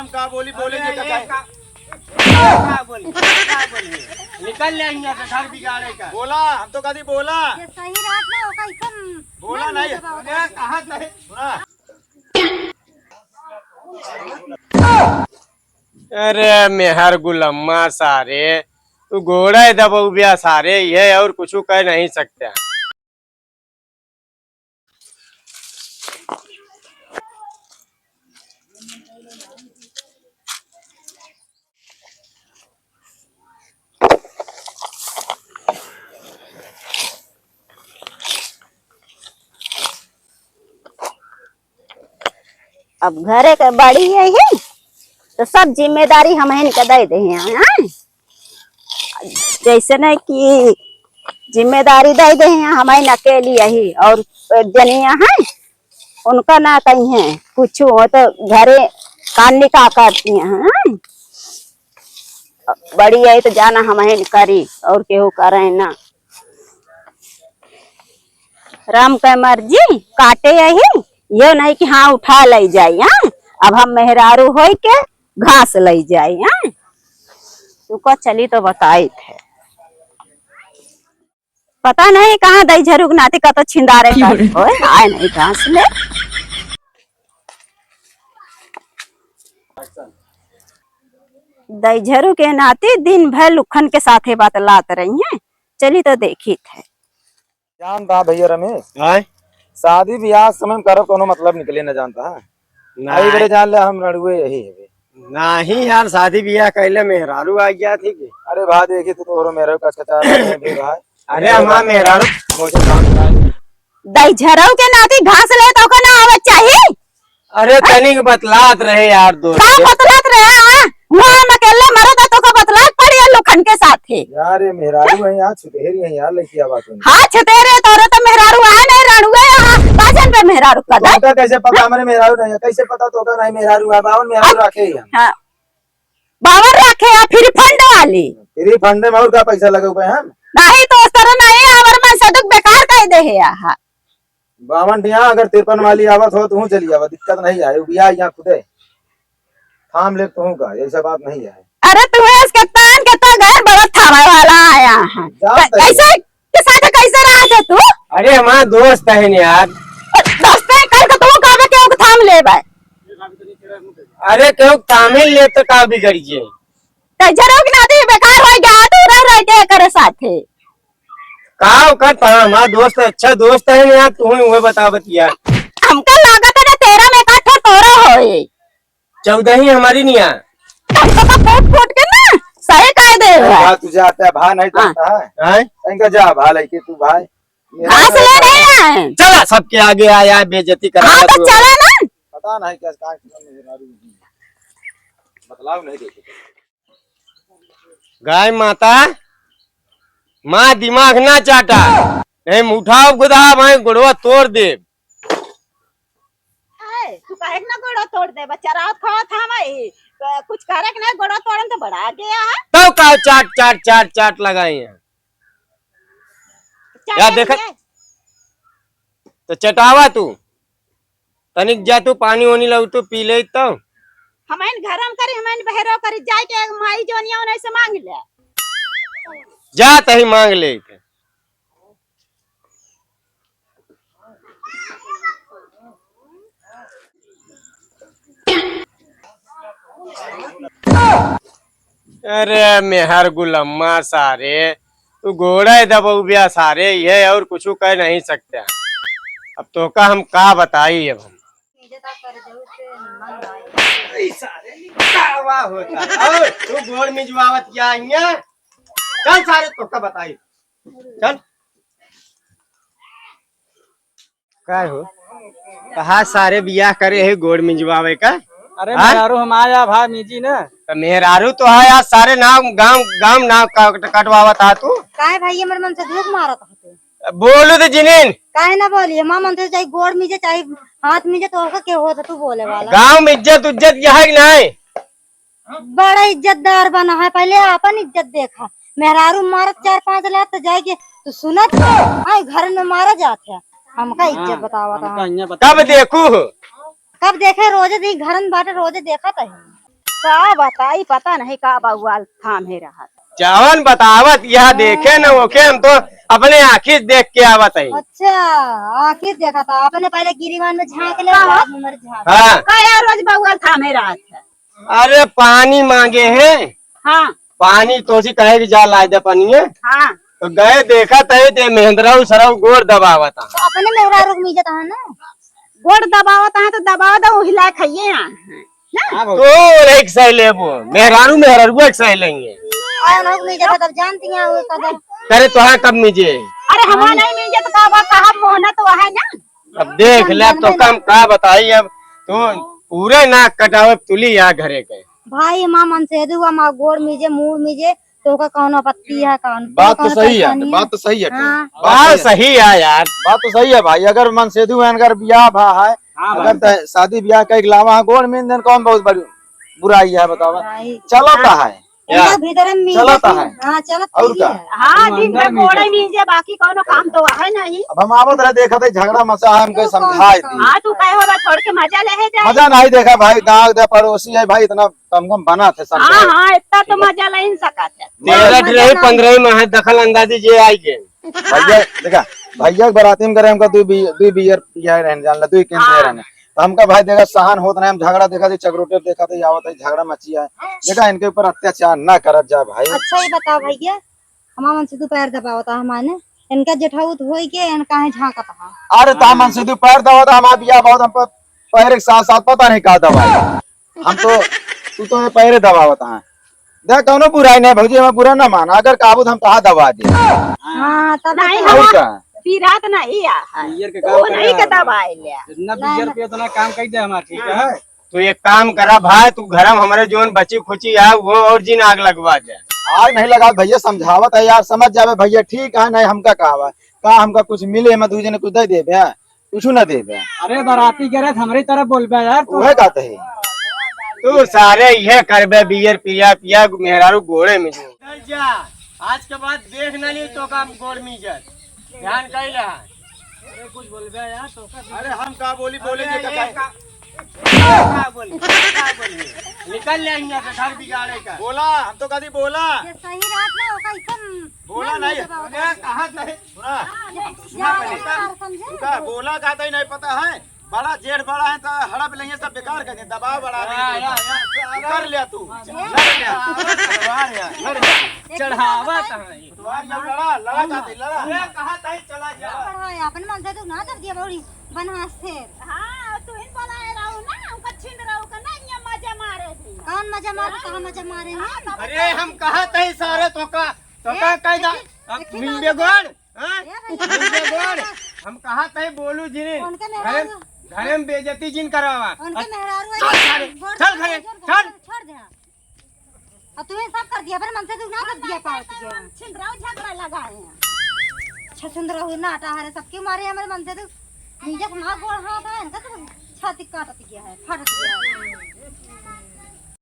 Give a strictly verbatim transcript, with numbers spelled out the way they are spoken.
का बोली, बोले अरे, जे का ये चाहे। का, का बोली, का बोली? निकल ले यहाँ से, घर बिगाड़े का। बोला, हम तो कभी बोला। ये सही रहत ना, ओका ऐसन बोला नहीं नहीं। दबाओ। अरे, कहाँ नहीं? सुना। अरे, मेहर गुलम्मा सारे, तू गोड़े दबउबिया सारे, ये और कुछ कह नहीं सकते। अब घरे के बड़ी है ही, तो सब जिम्मेदारी हमहिन के दे दे हैं, हाँ? जैसे नहीं कि जिम्मेदारी दे दे हैं, हमहिन अकेली यही और जनिया है, उनका ना कहीं है कुछ, वो तो घरे कान का करती हैं, हाँ? बड़ी आई तो जाना हमहिन करी और केहू करे ना। राम के मर्जी काटे यही, यो नहीं कि हाँ उठा लई जाई, हाँ? अब हम मेहरारू होई के घास लई जाई, हाँ? तू का चली तो बताई थे। पता नहीं कहाँ दई झरू के नाती कतो छिंदारे का होए, आए नहीं घास ले। दई झरू के नाती दिन भर लुखन के साथे बतलात रही हैं। चली तो देखी थे। जान बा भैया रमेश, आय? शादी ब्याह समय में करब कोनो मतलब निकले न जानता है। नहीं। आई बरे जान ले हम रड़ुए यही है। नहीं यार, शादी ब्याह कैले मेहरारू आ गया थी कि? अरे भाई देखी तो तोहरो मेहरारू का कचार है भी भाई। अरे हमार मेहरारू मुझे काम कराए। दई झरऊ के नाती घास ले तो ओकर ना आवे चाही। अरे तनिक बतलात रहे यार दोस्त। का बतलात रहे, हाँ? वहाँ हम अकेले मरद है तो का बतलात पड़ी है लुखन के साथे। यार ये मेहरारू है यार, छुटेरी है यार, लइकिया बात है। हाँ छुटेरी है, तोरे तो मेहरारू आए नहीं रणुए यहाँ, बाजन पे मेहरारू का दे। तोका कैसे पता हमारे मेहरारू नहीं है? कैसे पता तोका नहीं मेहरारू है? बावन मेहरारू रखे ही हम। हाँ। बावन रखे है, फ्री फंड वाली। फ्री फंड में और का पैसा लगे हुए हम? नहीं तो उस तरह नहीं, हमारे मन से दुख बेकार कह दे है यहाँ। बावन ठिया अगर तिरपन वाली आवत हो, तू चली आवा, दिक्कत नहीं आए, बिया यहाँ खुदे। थाम ले तू का, ऐसा बात नहीं है। अरे तू इसके तान के तो घर बड़ा थामे वाला आया है। जान तो कैसे, के साथ कैसे रहा थे तू? अरे हमारा दोस्त है यार। दोस्त है, कल का तू काबे के ओके थाम ले बे। अरे क्यों थामिल ले तो का बिगड़ गए? तो जरूर ना दी, बेकार हो गया, तू रह रह के करे साथे। का ओकर पा-, हमार दोस्त, अच्छा दोस्त है ना, तू ही उहे बतावत यार। हमका लागत है ना, तेरह में का ठो तोरा होए। चौदह ही हमारी नहीं है। हमको तो फूट फूट के ना, सही कह दे अरे रहा। भा, तुझे आता है, भा नहीं हाँ। जानता है? हैं? इनका जा, भा लेके तू, भाई। मेरा घास तो ले रहे हैं। चला, सबके आगे आया है, बेइज्जती करा हाँ, रहा तो तू। चला ना। पता नहीं क्या, क्या, क्या मेहरारू नहीं। बतलाव नहीं देखे। गाय माता, माँ दिमाग ना चाटा, नहीं उठाओ गुदा, मैं गोड़वा तोड़ दे। ए, तू काहे के ना गोड़वा तोड़ दे? बच्चा रात खावा था मैं, कुछ करे के ना गोड़वा तोड़न तो बड़ा गया है। तो का चाट, चाट, चाट, चाट लगाई है? चाट या देख, ले। तो चटावा तू। तनिक जा तू पानी ओनी लाऊ तू पी ले तो। हमन घरम करी, हमन बहरो करी, जाए के माई जोनिया ओने से मांग ले। जा तही मांग ले। अरे मेहर गुलम्मा सारे, तू गोड़े दबउबिया सारे, ये और कुछ कह नहीं सकते। अब तोका हम का बताई, अब हम। ई सारे का हुआ होता है? और तू गोड़ मिजवावत क्या हियां? चल सारे तोका बताई, चल। का हो? कहा सारे बियाह करे है गोड़ मिंजवावे का? अरे हाँ? मेहरारू हम आया भा मिजी ना। तो मेहरारू तो है यार, सारे नाम गांव, गांव नाम काट-, कटवावत हा तू। काहे भाई हमर मन से धूप मारत हते? बोलू तो जिनिन। काहे ना बोली? हमार मन से चाहे गोड़ मिजे, चाहे हाथ मिजे, तो ओका के होत तू बोले वाला? गांव में इज्जत उज्जत यह है कि नहीं? बड़ा इज्जतदार बना है, पहले आपन इज्जत देखा। मेहरारू मारत चार पांच लात तो जाए के तू सुनत है, घर में मारा जात है। हमका इज्जत हाँ, बतावत हमका है। इज्जत बता। कब देखू हो? कब देखे? रोजे दी घर में बाटे, रोजे देखत है। का बताई, पता नहीं का बउआल थामे रहत। जवन बतावत यह देखे न ओके, हम तो अपने आँखी से देख के आवत है। अच्छा, आँखी से देखा था, अपने पहले गिरीवान में झाँक ले, बाद में मर झाँक। हाँ। का यार रोज बउआल थामे रहत है? अरे पानी माँगे हैं। हाँ। पानी तोसी कहे कि जा लाइ दे पानी है। हाँ। तो गए देखत है ते मेहंदराऊ सरऊ गोड़ दबावत है। तो अपने मेहरारू के मीजत है ना। गोड़ दबावत है तो दबाव दे, वही लायक है ये। हाँ, तो एक सही लेबो, मेहरारू मेहरारू एक सही लेंगे। आय, हम लोग मीजत है तब जानती हैं वो कदम। करे तोहार कब मीजे? अरे हमारा नहीं मीजे तो का बा, कहा मोहना तो है ना। अब देख ले, अब तो कम का बताई, अब तू पूरे नाक कटावे तुली या घरे के। भाई, माँ मनसेधु हुआ, माँ गोड़ मीजे, मुँह मीजे, तो ओका कौनो आपत्ति है, कौन, बात तो कौनो सही है, परेशानी है? बात तो सही है। हाँ। बात बात सही है। सही है यार। बात तो सही है भाई, अगर मनसेधु है, अगर बियाह भा है, हाँ अगर भाई। त-, शादी बियाह कई लावा है, गोड़ मीज देन कौन बहुत बड़ी बुराई है बतावा? भाई। चलता है। इनका भीतर में चलता है। हाँ, चलत और का? है। हाँ, दिन भर गोड़े मीजे, बाकी कौनो काम तो है नहीं। अब हम आवत रहे, देखत है झगड़ा मचा है, हमके तो कौन समझाए दी। हाँ, तू कहे होला छोड़ के मजा ले है जाए। मजा नहीं देखा भाई, गाँव दे पड़ोसी है भाई, इतना कम कम बना थे सब हाँ, लोग। हाँ, इतना तो मजा ले ही सकत है। तेरह मजा रही, ना। पंद्रह में है, दखल अंदाजी जे आई गए। भैया, देखा, भैया के बराती में करे, हमका दुई बी-, दुई बियर पिया रहन, जान ला, दुई केन पिया हाँ। रहन। तो हमका भाई देखा, सहन होत नहीं, हम झगड़ा देखा थे, चकरोटे देखा थे, आवत है, झगड़ा मचिया है। देखा, इनके ऊपर अत्याचार ना करत जा भाई। अच्छा, ये बताओ भैया, हमार मनसेधु पैर दबावत है, हमाने इनका जेठाउत होई के इन काहे झांकत है? अरे, तो मनसेधु पैर दबावत है, हमार बियाह बहुत हम प-, पैर के साथ साथ पता नहीं का दबाई। हम तो, तू तो ये पैरे दबावत है। देख, कौनो बुराई नहीं भौजी, हमें बुरा ना माना, अगर काबू तो हम कहा दबा दे। हाँ, तब नहीं, और हम का? पिरात नहीं आ है। बियर के तू काम करे नहीं के वाला। दबाई ले। जितना बियर पे उतना काम कर दे हमार, ठीक है? तो एक काम करा भाई, तू घर में हमारे जोन बची खुची है, वो और जिन आग लगवा दे। आग नहीं लगा भैया, समझावत है यार, समझ जावे भैया, ठीक है, नहीं हमका कहा बा, का हमका कुछ मिले, हम दू जने कुछ दे देबे, कुछ ना देबे। अरे बाराती के रहे, हमरी तरफ बोलबे यार तू। उहे कहते है। तू सारे ये करबे, बियर पिया पिया मेहरारू गोड़े में जो। जा, आज के बाद देख ना ली तो काम गोड़ में इज्जत। ध्यान कर ले। अरे कुछ बोलबे यार, तो का अरे हम का बोली, बोले अरे जे ये कटाई। का, का बोली, का बोली? निकल ले यहाँ से, घर बिगाड़े का। बोला, हम तो कभी बोला। ये सही रात ना, ओका एकदम बोला मन नहीं। में दबाओ। अरे कहाँ नहीं? सुना। हाँ, ये सुना पहले। यार समझे? रुका, बोला का तो ही नहीं पता है। बड़ा जेठ बड़ा है तो हड़प लेंगे, सब बेकार कर दे, दबाव बढ़ा देंगे। या, या, या। कर लिया तू। हाँ, लड़ लिया। हाँ, हाँ, हाँ, हाँ। चढ़ावा कहाँ है? तुम्हारी जब लड़ा, लड़ा जाते, लड़ा। अरे, कहाँ तई चला जा? पढ़ाया, अपन मन से तू ना दब दिया बौड़ी, बनवास थे। हाँ, तू ही बोला है रहू ना, हमका छीन रहू का ना, ये मजा मारे भी। कौन मजा मारे, हाँ। कहाँ मजा मारे हैं? हाँ, तब अरे, हम कहा तई सारे तोका, तोका ए, कह जा, एक, अब एक ही मिल बात बे है। गोड़, हाँ? ए भैया। मिल बे गोड़। हम कहा तई बोलू जिने। उनके घरे, मेहरारू। घरे में बेइज्जती जिन करावा। उनके मेहरारू चल है, घरे, गोड़ चल से घरे, जोर चल। छोड़ दे। अब तुम्हें सब कर दिया, फिर मन से तू ना कर दिया पावत गया। छिनराव झगड़ा लगाए हैं। अच्छा, सुंदर हो ना, आटा हरे सबके मारे हमारे मन से तू। नीचे से मार गोड़ हाथ है, इनका तो छाती काटत गया है, फाटत गया है।